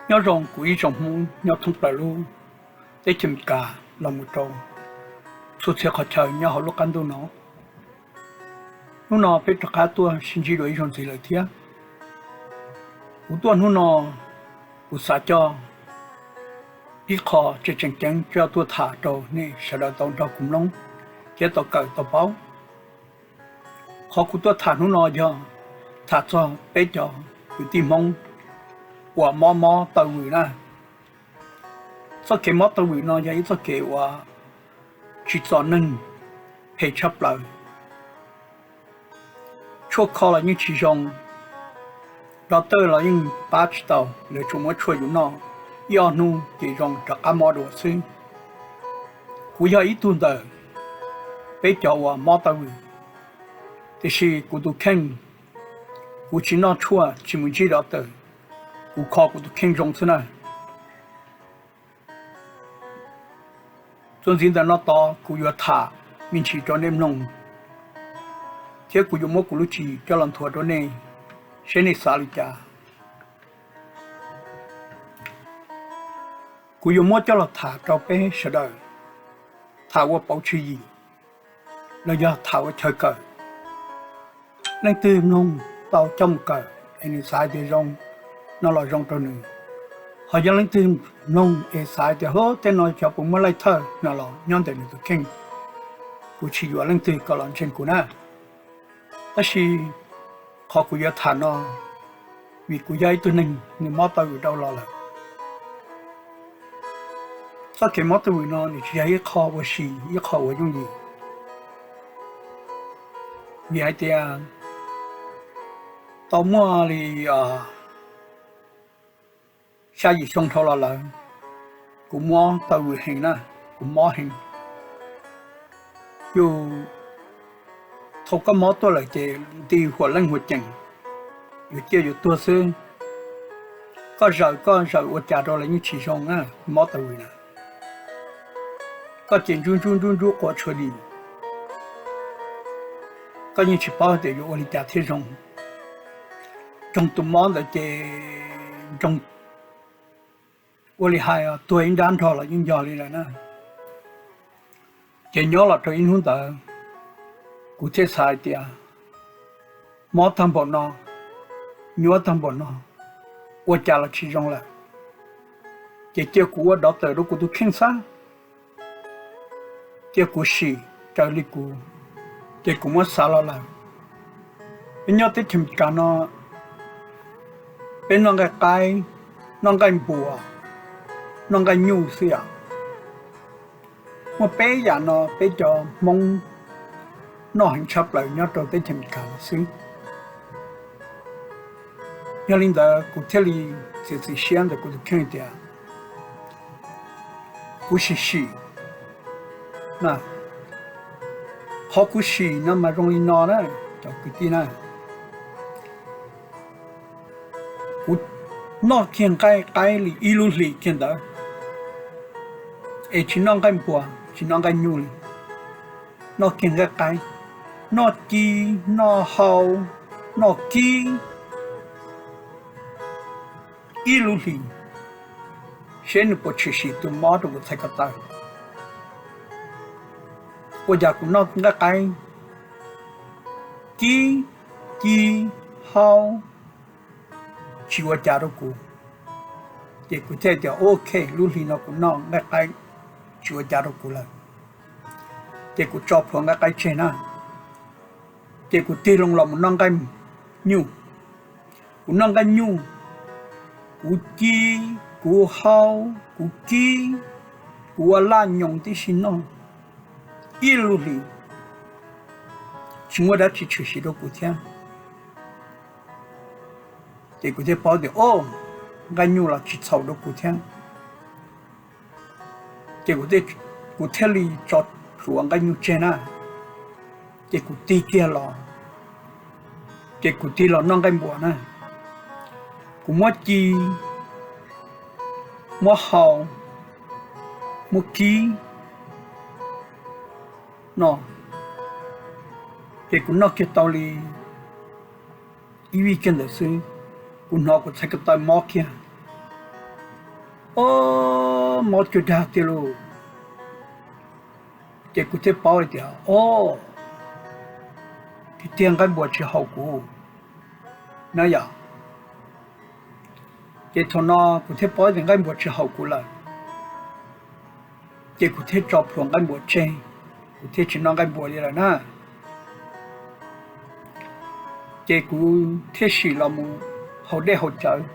Nyob zoo kuv ib tsoom Hmoob nyob thoob plaws lub teb chaws Amelikas los mus rau txhua txhia qhov chaw nyob hauv lub qab ntuj no. Hnub no peb rov qab tuaj sib ntsib dua ib zaug ntxiv lawm thiab. Kuv tuaj hnub no, kuv xav coj ib qho tseem tseem ceeb coj tuaj tham rau nej sawv daws tau nrog kuv mloog thiab tau kawm tau paub. Qhov kuv tuaj tham hnub no yog tham txog peb cov kwv tij Hmoob uas mob mob taw vwm na. Txoj kev mob taw vwm no yog ib txoj kev uas tsis txom neeg, phem tshaj plaws. Tshuaj kho los yeej tsis zoo, doctor los yeej pab tsis tau, lawv tsuas muab tshuaj yus noj ib ob hnub ces zoo rov qab mob dua xwb. Kuv yog ib tug ntawm peb cov uas mob taw vwm, tiam sis kuv tus kheej, kuv tsis noj tshuaj tsis mus ntsib doctor, kuv kho kuv tus kheej zoo xwb na. Txuas ntxiv ntawm no tod kuv yuav tham me ntsis rau nej mloog, thiab kuv yuav muab kuv lub tswv yim coj los nthuav rau nej, seb nej xav li cas. Kuv yuav muab coj los tham rau peb sawv daws, tham ua pauv tswv yim, los yog tham ua chaw kawm. Leej twg mloog tau coj mus kawm es nws xav hais tias zoo no los zoo rau nws. Ho yog leej twg mloog es xav hais tias, Hub, tej no xyov puas muaj laij thawj, no los nyob ntawm nws tus kheej. Kuv tsis yuam leej twg kom los ntseeg kuv na. Tab sis qhov kuv yuav tham no, vim kuv yog ib tug neeg nws mob taw vwm dhau los lawm. Txoj kev mob taw vwm no nws tsis yog ib qho ua si, ib qho ua yooj yim. Vim hais tias tau muaj li xya yim xyoo dhau los lawm, kuv mob taw vwm heev na, kuv mob heev. Yus, thaum koj mob tuaj lawm ces nti huam leej huam ceem, yuav ciaj yuav tuag xwb. Koj zaws koj zaws ua cas rau los yeej tsis zoo na, mob taw vwm na. Koj ces ntsub ntsub ntsub ntsub quav tshua dim, koj yeej tsis paub tias yuav ua li cas thiaj zoo. Nrog tus mob ntawd ces nrog, ua li hais tuag ib nrab nrog los yeej yog li lawm na. Ces nyob los rau ib hnub ntawd, kuv thiaj xav hais tias mob tag npaum no, nyuaj tag npaum no, ua cas los tsis zoo lawm, ces cia kuv ua doctor rau kuv tus kheej xwb, cia kuv sim raws li kuv, ces kuv muab xav los lawm. Peb nyob teb chaws Amelikas no, peb noj nqaij qaib, noj nqaij npua, noj nqaij nyuj xwb yom. Muaj peb yam no peb cov Hmoob noj heev tshaj plaws nyob rau teb chaws Amelikas no xwb. Yog li ntawd kuv thiaj li txiav txim siab ntawm kuv tus kheej tias kuv sim sim. Qhov kuv sim no mas zoo li no na, cov kwv tij na, kuv noj kiag nqaij qaib li ib lub hlis kiag ntawd, es tsis noj nqaij npua, tsis noj nqaij nyuj li, noj kiag nqaij qaib, noj ci, noj hau, noj kib ib lub hlis, seb nws puas tshwm sim tus mob rau kuv txhais ko taw. Ua cas kuv noj nqaij qaib, kib, ci, hau, tsis ua cas rau kuv, ces kuv thiaj tias ok, lub hlis no kuv noj nqaij qaib tsis ua cas rau kuv lawm, ces kuv tso plhuav nqaij qaib tseg na, ces kuv tig loo los mus noj nqaij nyuj. Kuv noj nqaij nyuj, kuv ci, kuv hau, kuv kib, kuv ua laj nyoos tib si noj ib lub hlis, tsis muaj dab tsi tshwm sim rau kuv thiab. Ces kuv thiaj paub tias o, nqaij nyuj los tsis txhaum rau kuv thiab. Ces kuv thiaj li tso plhuav nqaij nyuj tseg na, ces kuv tig kiag los, ces kuv tig los noj nqaij npua na. Kuv muab ci, muab hau, muab kib no, ces kuv noj kiag tau li ib vij kiag ntawd xwb, kuv hnov kuv txhais ko taw mob kiag. Ob, mob cuag dag tiag lauj. Ces kuv thiaj paub hais tias, ob, tiag tiag nqaij npuas tsis haum kuv na yom. Ces thaum no kuv thiaj paub tias nqaij npuas tsis haum kuv lawm, ces kuv thiaj tso plhuav nqaij npuas tseg, kuv thiaj tsis noj nqaij npuas li lawm na. Ces kuv thiaj sim los mus haus dej haus cawv,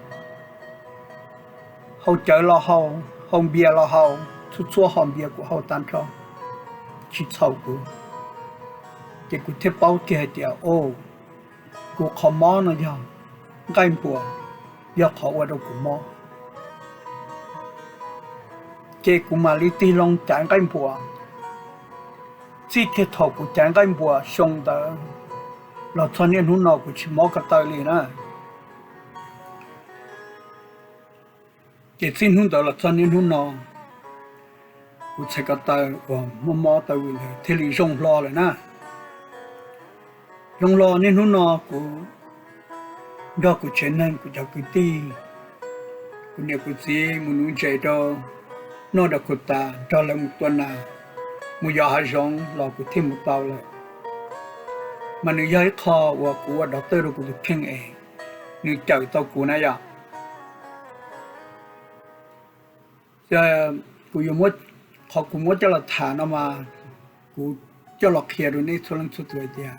haus cawv los haus, haus npias los haus, txhua txhua hom npias kuv haus tag nrho, tsis txhaum kuv. Ces kuv thiaj paub kiag hais tias, o, kuv qhov mob no yog nqaij npuas, yog qhov ua rau kuv mob. Ces kuv mam li tig loo caiv nqaij npuas. Txij kiag thaum kuv caiv nqaij npuas xyoo ntawd los txog niaj hnub no kuv tsis mob ko taw li na. Ces txij hnub ntawd los txog niaj hnub no, kuv txhais ko taw uas mob mob taw vwm ntawd thiaj li zoo hlo lawm na. Zoo hlo niaj hnub no kuv nrog kuv tsev neeg, kuv cov kwv tij, kuv niam kuv txiv mus nuv ntses rau noj dua khuv tas, nrog lawv mus tua nas, mus yos hav zoov los kuv thiaj mus tau lawm. Mas nws yog ib qho uas kuv ua dov tawj rau kuv tus kheej es nws cawm tau kuv na yom. Kuv yuav, qhov kuv muab coj los tham no mas kuv coj los qhia rau nej txhua leej txhua tus hais tias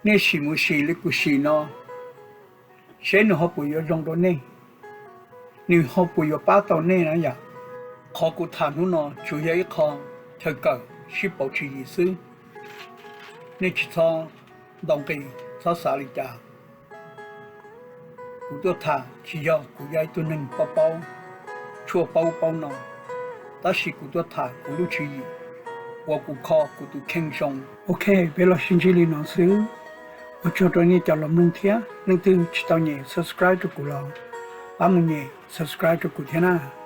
nej sim mus sim li kuv sim no, seb nws ho puas yuav zoo rau nej, nws ho puas yuav pab tau nej na yom. Qhov kuv tham hnub no tsuas yog ib qho chaw kawm sib pauv tswv yim xwb. Nej tsis txhob ntaus nqi, txhob xav li cas. Kuv tuaj tham tsis yog kuv yog ib tug neeg paub paub tshuaj paub paub no, tab sis kuv tuaj tham kuv lub tswv yim uas kuv kho kuv tus kheej zoo. Ok, peb los sib ntsib li no xwb. Ua tsaug rau nej cov los mloog thiab, leej twg tsis tau nyem subscribe rau kuv los pab mus nyem subscribe rau kuv thiab na.